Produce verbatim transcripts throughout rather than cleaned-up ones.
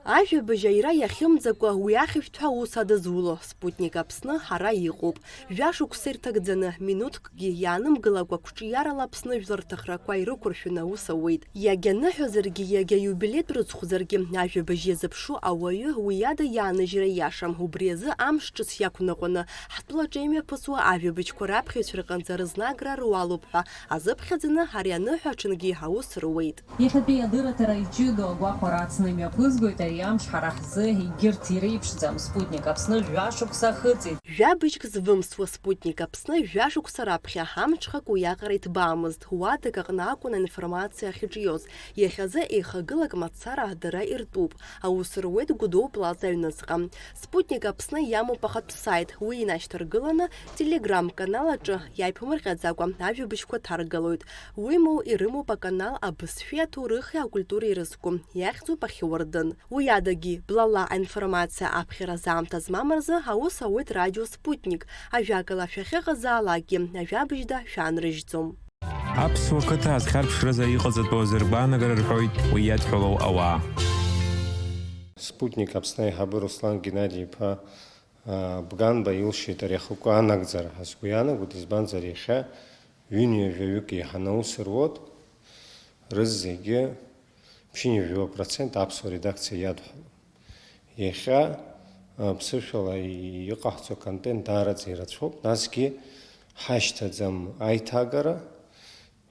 Ажәабжь аира иахьымӡакәа, уи ахьышәҭҳәа аус адызуло, Спутник Аԥсны ара иҟоуп. Жәашықәса ирҭагӡаны, минуҭкгьы иаанымгылакәа, қәҿиарала Аԥсны жәлар рҭахрақәа ирықәыршәаны аус ауеит. Иагьа ныҳәазаргьы, иагьа иубилеитә рыцхәзаргьы, ажәабжь иазыԥшу ауаҩы уи иада иааныжьра иашам, убри азы амш ҿыц иақәныҟәаны, ҳтәылаҿы имҩаԥысуа ажәабжьқәа раԥхьаҩцәа рҟынӡа рызнагра руалуп ҳәа азыԥхьаӡаны, ари аныҳәа аҽынгьы аус руеит. Иахьатәи адырраҭара иҷыдоу агәахәара ацны имҩаԥызгоит ари амш ҳара ҳзы, егьырҭ иреиԥшӡам. Спутник Аԥсны жәашықәса ахыҵит. Жәабжьк звымсуа Спутник Аԥсны жәашықәса раԥхьа амҽхак уиаҟара иҭбаамызт, уадак аҟны акәын аинформациа ахьыҿиоз. Иахьазы еихагылак мацара дара иртәуп. Аус руеит Гәдоу Плаза аҩныҵҟа. Спутник Аԥсны иамоуп ахатә сайт, уи инашьҭаргыланы Telegram канал аҿы иааиԥмырҟьаӡакәа ажәабжьқәа ҭаргалоит. Уимоу, ирымоуп аканал абызшәеи аҭоурыхи акультуреи ирызку, иахьӡуп Ахьы уардын. Уи адагьы, блала аинформациа аԥхьаразы аамҭа змам рзы аус ауеит радио Спутник, ажәакала, шәахьыҟазаалакгьы ажәабжьда шәаанрыжьӡом. Аԥсуа қыҭа азхьарԥшразы иҟаҵатәу азы ргәаанагара рҳәоит уи иадҳәалоу ауаа. Спутник Аԥсны аиҳабы Руслан Геннади-иԥа, а, Бганба илшеит ари ахықәкы анагӡара ҳәа сгәы иаанагоит, избанзар, иахьа ҩынҩажәаҩык еиҳаны аус руоит, рызегьы ԥшьынҩажәа процент аԥсуа редакциа иадҳәалоуп. Иахьа, а, ԥсышәала иҟаҳҵо аконтент даараӡа ирацәоуп, насгьы ҳашьҭаӡам аиҭагара,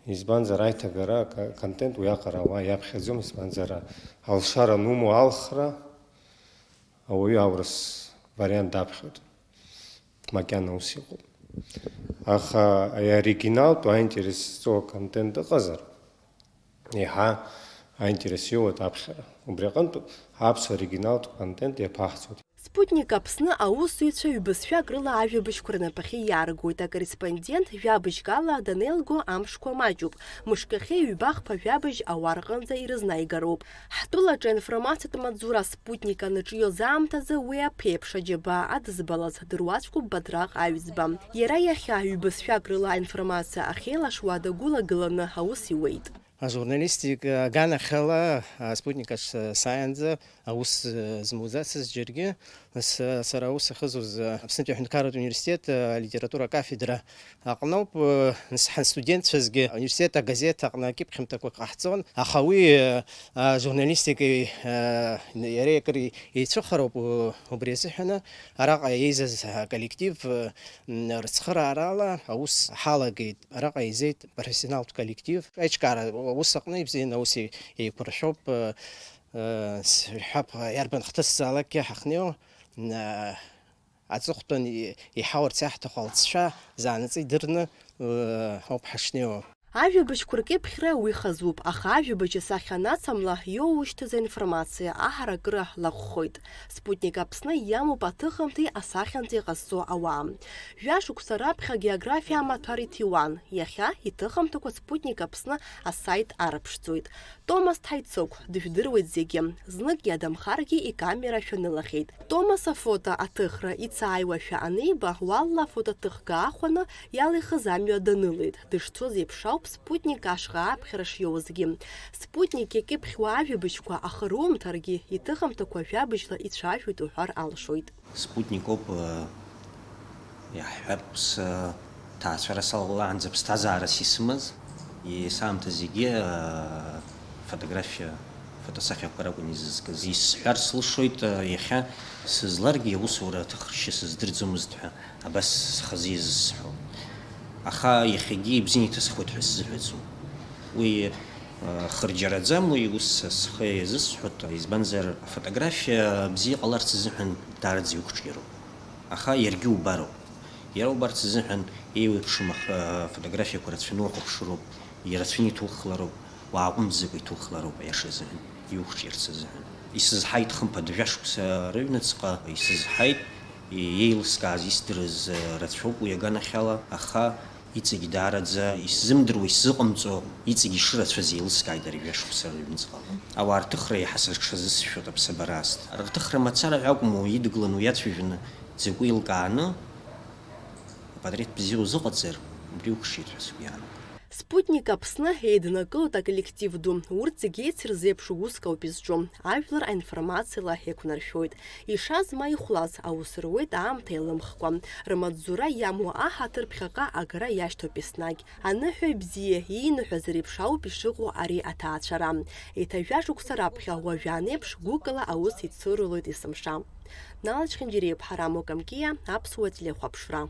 избанзар, аиҭагара ак-, аконтент уиаҟара ауаа иаԥхьаӡом, избанзар, алшара анумоу алхра, ауаҩы аурыс вариант даԥхьоит, макьана ус иҟоуп. Аха аоригиналтә аинтерес зҵоу аконтент ыҟазар, еиҳа аинтерес иоуеит аԥхьара. Убри аҟынтә аԥсуа оригиналтә контент иаԥаҳҵоит. Спутник Аԥсны аусзуҩцәа ҩбызшәак рыла ажәабжьқәа рнапахьы иааргоит, акорреспондент жәабжьк ала данеилго амшқәа маҷуп, мышкахьы ҩба-хԥа жәабжь ауаа рҟынӡа ирызнаигароуп. Ҳтәылаҿы аинформациатә маҵзура Спутник анаҿиоз аамҭазы уи аԥеиԥш аџьабаа адызбалаз дыруаӡәкуп Бадраҟ Аҩӡба. Иара иахьа ҩбызшәак рыла аинформациа ахьеилашуа дагәылагыланы аус иуеит. Ажурналистика аганахьала, а, Спутник аҿ сааиаанӡа аус, э, змоуӡацыз џьаргьы, нас, э, сара аус ахызуаз, э, Аԥснытәи аҳәынҭқарратә университет, э, алитература акафедра аҟноуп, э, нас ҳанстудентцәазгьы ауниверситет агазеҭ аҟны акьыԥхьымҭақәак ҟаҳҵон, аха уи, э, ажурналистикеи, э, иареи акыр еицәыхароуп, у-, убри азыҳәаны араҟа еизаз аколлектив, э, м, рыцхыраарала аус ҳалагеит. Араҟа еизеит профессионалтә коллектив. Аиҿкаара аус аҟны ибзианы аус еи-, еиқәыршәоуп, э, э, с-, ҳәап, иарбан хҭысзаалакгьы ҳахнеиуа, э, аҵыхәтәан и-, иҳауарц иаҳҭаху алҵшәа заанаҵы идырны, э, ауп ҳашнеиуа. Ажәабжьқәа ркьыԥхьра уи хазуп, аха ажәабжь асахьа анацамла, иоуушьҭыз аинформациа аҳаракыра лахәхоит. Спутник Аԥсны иамоуп аҭыхымҭеи асахьанҭеи ҟазҵо ауаа. Жәашықәса раԥхьа агеографиа амаҭәар иҭиуан, иахьа иҭыхымҭақәа Спутник Аԥсны асайт арыԥшӡоит. Томас Ҭаицыгә дыжәдыруеит зегьы, знык иадамхаргьы икамера шәанылахьеит. Томас афото аҭыхра ицааиуашәа аниба, уалла афотоҭыхга аахәаны иалихыз амҩа данылеит, дышцоз еиԥш ауп Спутник ашҟа аԥхьара шиоузгьы. Спутник иакьыԥхьуа ажәабжьқәа ахы румҭаргьы, иҭыхымҭақәа жәабжьла ицәажәоит уҳәар алшоит. Спутникоуп, э, иаҳҳәап, сҭаацәара салалаанӡа ԥсҭазаарас исымаз, есаамҭа зегьы, э, фотографиа, фотосахьақәа ракәын изызкыз. Исҳәар сылшоит, э, иахьа сызларгьы аусура аҭахрышьа сыздырӡомызт ҳәа, абас схазы иазысҳәо. Аха иахьагьы ибзианы иҭысхуеит ҳәа сзыҳәаӡом. Уи, э, хырџьараӡам, уи ус схы иазысҳәоит, избанзар, афотографиа бзиа ҟаларц азыҳәан даараӡа иуқәҿиароуп. Аха иаргьы убароуп. Иара убарц азыҳәан еиуеиԥшым ах-, афотографиақәа рацәаны уахәаԥшыроуп, ирацәаны иҭухлароуп, уааҟәымҵӡакәа иҭухлароуп, аиаша азыҳәан, иуқәҿиарц азыҳәан. Исызҳаит, хымԥада, жәашықәса рыҩныҵҟа исызҳаит, и-, еилыскааз, исдырыз, э, рацәоуп уи аганахьала, аха иҵегь даараӡа исзымдыруа, исзыҟамҵо, иҵегь ишырацәаз еилыскааит ари жәашықәса рыҩныҵҟала. Ауаа рҭыхра еиҳа сыҽазысшәоит аԥсабара аасҭа. Рҭыхра мацара ҳәа акәым, уаҩы идгыланы, уиацәажәаны, дзакәу еилкааны, апатреҭ бзиа узыҟаҵар, убри уқәшеит ҳәа сгәы иаанагоит. Спутник Аԥсны еиднакылоит аколлектив ду. Урҭ зегьы еицырзеиԥшу уск ауп изҿу. Ажәлар аинформациала еиқәнаршәоит. Ишаз ма ихәлаз аус руеит, аамҭа еилымхкәа. Рмаҵзура иамоу аҳаҭыр ԥхьаҟа агара иашьҭоуп еснагь. Аныҳәаҩ бзиа ииныҳәаз реиԥш ауп ишыҟоу ари аҭаацәара. Еиҭа жәа шықәса раԥхьа уажәы анеиԥш гәыкала аус еицырулоит есымша. Нала Чхинджириа-иԥҳа Рамо Камкиа, Аԥсуа телехәаԥшра.